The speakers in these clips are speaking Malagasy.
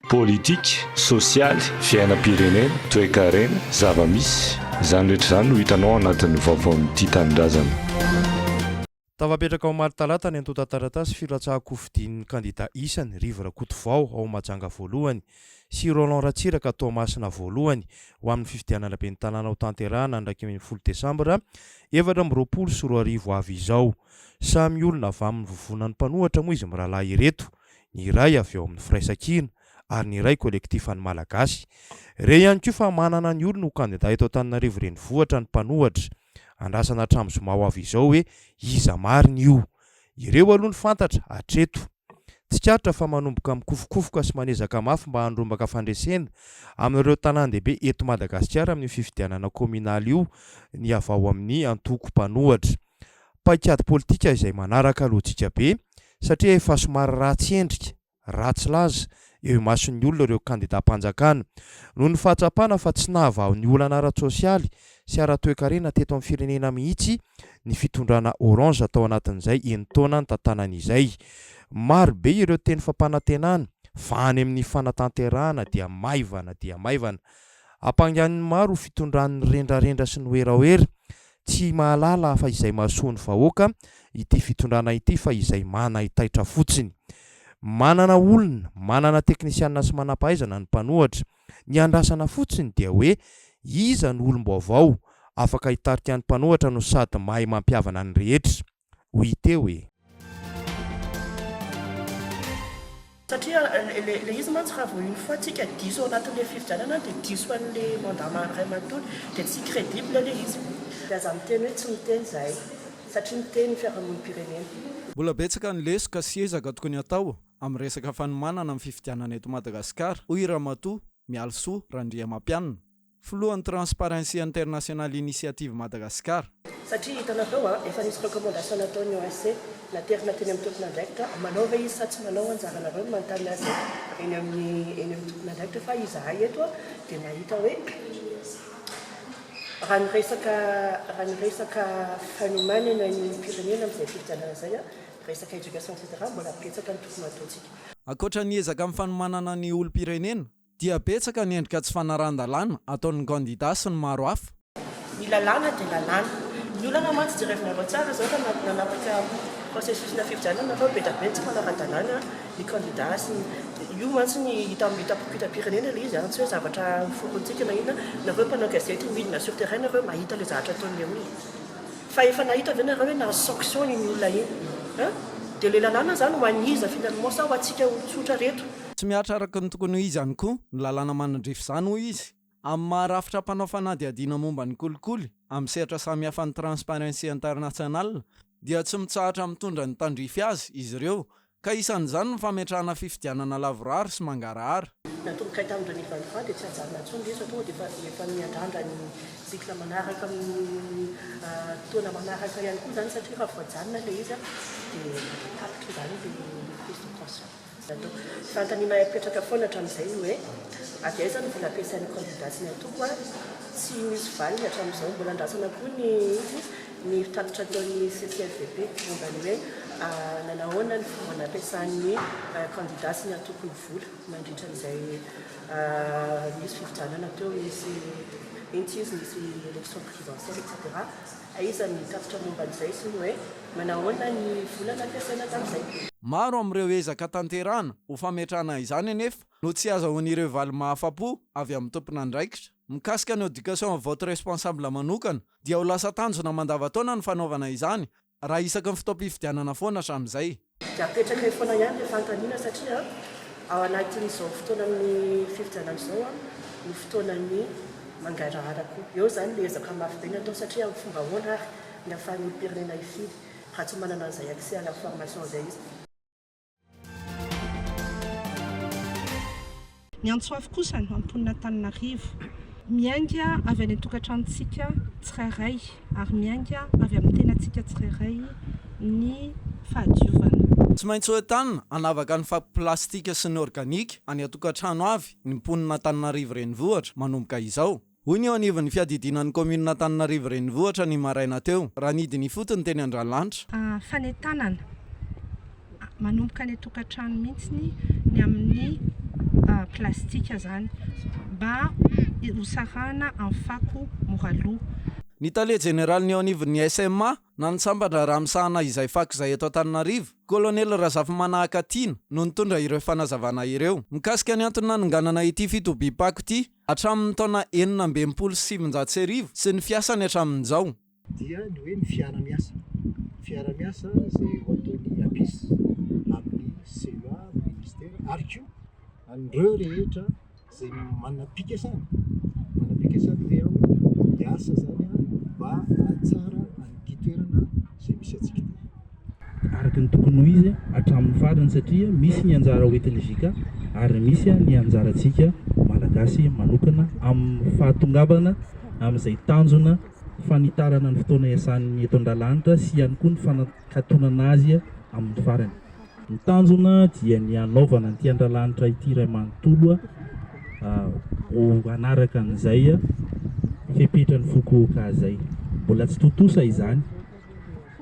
Politika, sosialy, fiainam-pirenena, toekarena, zava-misy, izany rehetra izany no hitanao ao anatin'ny vaovaon'ny Tia Tanindrazana. Tafapetraka omaly talata ny antontan-taratasy filatsahan-kofidin'ny kandida isany, Rivo Rakotovao ao Mahajanga voalohany sy Roland Ratsiraka Toamasina voalohany ho amin'ny fifidianana ben'ny tanàna hotanterahana ny 11 desambra 2024 ho avy izao. Samy olona avy amin'ny vovonan'ny mpanohatra moa izy mirahalahy ireto ny iray avy ao amin'ny Firaisankina ary ny iray Kolektifan'ny Malagasy. Re ihany koa fa manana ny olony ho kandida eto Antananarivo Renivohitra ny mpanohatra. Andrasana hatramin'ny zoma ho avy izao hoe iza marina io. Ireo aloha no fantatra hatreto. Tsikaritra fa manomboka mikofokofoka sy manezaka mafy mba handrombaka fandresena amin'ireo tanàn-dehibe eto Madagasikara amin'io fifidianana kaominaly io ny avy ao amin'ny antoko mpanohatra. Paikady politika izay manaraka lojika be satria efa somary ratsy endrika, ratsy laza eo imason'ny olona ireo kandidam-panjakana noho ny fahatsapana fa tsy nahavaha ny olana ara-tsosialy sy ara-toekarena teto amin'ny firenena mihitsy ny fitondrana Orange tao anatin'izay enin-taona nitantanany izay. Maro be ireo teny fampanantenana fa any amin'ny fanatanterahana dia maivana dia maivana. Ampangain'ny maro ho fitondran'ny rendrarendra sy ny werawera Tsy mahalala afa izay mahasoa ny vahoaka ity fitondrana ity fa izay manaitaitra fotsiny. Manana olona, manana teknisianina sy manampahaizana ny mpanohatra. Ny andrasana fotsiny dia hoe iza no olom-baovao afaka hitarika ny mpanohatra no sady mahay mampihavana ny rehetra. Ho hita eo e! Satria le izy mantsy raha vao une fois tsika diso ao anatin'le fifidianana dia diso an'le mandat iray manontolo dia tsy crédible le izy. Dia aza miteny hoe tsy miteny izahay satria miteny ny fiarahamonim-pirenena. Mbola betsaka ny lesoka sy ezaka tokony hatao amin'ny resaka fanomanana ny fifidianana eto Madagasikara, hoy Ramatoa Mialisoa Randriamampianina. Filohan'ny Transparency International Initiative Madagascar. Satria hitanareo an, efa nisy recommandation nataon'ny OAC, naterina teny amin'ny tompon'andraikitra, manao ve izy sa tsy manao, anjaranareo no manontany azy eny amin'ny eny amin'ny tompon'andraikitra fa izahay eto an dia nahita hoe raha ny resaka raha ny resaka fanomanana ny olom-pirenena amin'izay fifidianana izay an, resaka éducation et cetera mbola betsaka ny tokony hataontsika. Ankoatra ny ezaka amin'ny fanomanana ny olom-pirenena Dia betsaka ny endrika tsy fanarahan-dalàna ataon'ny kandida sy ny maro hafa. Ny lalàna dia lalàna. Ny olana mantsy jerevinareo tsara zao raha nanapaka processus-na fifidianana nareo be dia be tsy manara-dalàna ny kandida sy ny io mantsy ny hita hitam-pirenena ilay izy an, tsy hoe zavatra noforontsika na inona, nareo mpanao gazety midina sur terrain nareo mahita ilay zavatra ataon'ilay olona. Fa efa nahita ve nareo hoe nahazo sanction iny olona iny an? Dia ilay lalàna zany ho an'iza finalement sa ho antsika olon-tsotra reto? Tsy mihatra araka ny tokony ho izy ihany koa ny lalàna manandrify izany, hoy izy. Amin'ny maha rafitra mpanao fanadihadiana momba ny kolikoly amin'ny sehatra samihafa ny Transparency International dia tsy mitsahatra mitondra ny tandrify azy izy ireo ka isan'izany ny fametrahana fifidianana lavorary sy mangarahara. Natombokay tamin'ny 2023 dia tsy hajanona intsony ilay izy fa tonga dia efa efa miandrandra ny cycle manaraka amin'ny taona manaraka ihany koa izany satria raha vao ajanona ilay izy dia tapitra izany ilay prise de conscience. Natao. Fanontaniana apetraka foana hatramin'izay ny hoe, avy aiza ny vola ampiasain'ny kandida sy ny antoko ary tsy misy valiny hatramin'izao. Mbola andrasana koa ny ny tatitra ataon'ny CCFVP momba ny hoe nanahoana ny fomba nampiasan'ny kandida sy ny antoko ny vola nandritra an'izay nisy fifidianana teo, nisy iny tsy izy, nisy élection présidentielle etc. Aiza ny tatitra momba an'izay sy ny hoe manahoana ny vola nampiasaina tamin'izay? Maro amin'ireo ezaka tanterahana ho fametrahana izany anefa no tsy azahoan'ireo valiny mahafa-po avy amin'ny tompon'andraikitra. Mikasika ny éducation au vote responsable manokana dia ho lasa tanjona mandavantaona ny fanaovana izany raha isaky ny fotoam-pifidianana foana hatramin'izay. Dia apetraka eo foana ihany ilay fanontaniana satria ao anatin'izao fotoanan'ny fifidianana izao no fotoanan'ny mangarahara koa. Eo izany ilay ezaka mafy be natao satria amin'ny fomba ahoana ary ny ahafahan'ny olom-pirenena hifidy raha tsy manana an'izay accès à l'information izay izy. Ny antso avo kosa no mponin'Antananarivo. Miainga avy any an-tokantranontsika tsirairay ary miainga avy amin'ny tenantsika tsirairay ny fahadiovana. Tsy maintsy hoentanina hanavaka ny fako plastika sy ny organika any an-tokantrano avy ny mponin'Antananarivo Renivohitra manomboka izao. Hoy ny eo anivon'ny fiadidiana ny kaominina Antananarivo Renivohitra ny maraina teo, raha nidina ifotony teny Andralanitra. Fanentanana manomboka any an-tokantrano mihitsy ny amin'ny plastika izany mba hosarahana amin'ny fako mora lo. Ny tale jeneralin'ny eo anivon'ny SMA na ny sampan-draharaha misahana izay fako izay eto Antananarivo, Kolonely Razafimanahaka Tiana no nitondra ireo fanazavana ireo mikasika ny antony nanonganana ity fitobiam-pako ity hatramin'ny taona 1966 sy ny fiasany hatramin'izao. Dia ny hoe ny fiara-miasa, fiara-miasa izay ho ataon'ny APIS amin'ny CEA, amin'ny ministera ary koa an'ireo rehetra izay manam-pikasana, manam-pikasana te ho hiasa izany mba hahatsara an'ity toerana izay misy antsika ity. Araka ny tokony ho izy hatramin'ny farany satria misy ny anjara hoentin'ny JK ary misy ny anjarantsika Malagasy manokana amin'ny fahatongavana amin'izay tanjona fanitarana ny fotoana iasan'ny eto Andralanitra sy ihany koa ny fanakatonana azy amin'ny farany. Ny tanjona dia ny hanaovana an'ity Andralanitra ity iray manontolo ho hanaraka an'izay fepetran'ny Fukuoka izay. Mbola tsy tontosa izany.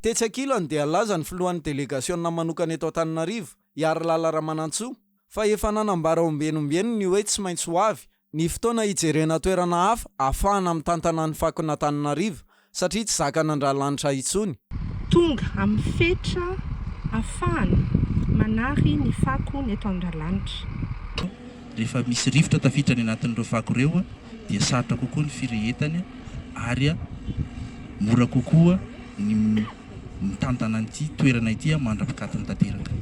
Tetsy ankilany dia nilaza ny filohan'ny delegasiona manokana eto Antananarivo, Iharilala Ramanantsoa, fa efa nanambara ombieny ombieny ny hoe tsy maintsy ho avy ny fotoana hijerena toerana hafa ahafahana mitantana ny fakon'Antananarivo satria tsy zakan'Andralanitra intsony. Tonga amin'ny fetra ahafahana manary ny fako ny eto Andralanitra. Rehefa misy rivotra tafiditra any anatin'ireo fako ireo dia sarotra kokoa ny firehetany ary mora kokoa ny mitantana an'ity toerana ity mandra-pikatony tanteraka.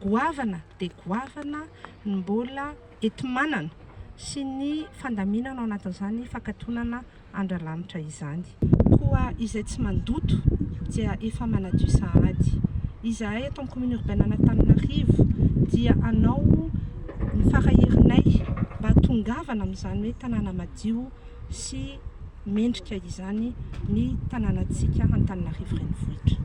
Goavana dia goavana ny mbola enti-manana sy ny fandaminana ao anatin'izany fankatonana Andralanitra izany. Koa izay tsy mandoto dia efa manadio sahady. Izahay eto amin'ny Commune Urbaine an'Antananarivo dia hanao ny fara-herinay mba hahatongavana amin'izany hoe tanàna madio sy mendrika izany ny tanànantsika Antananarivo Renivohitra.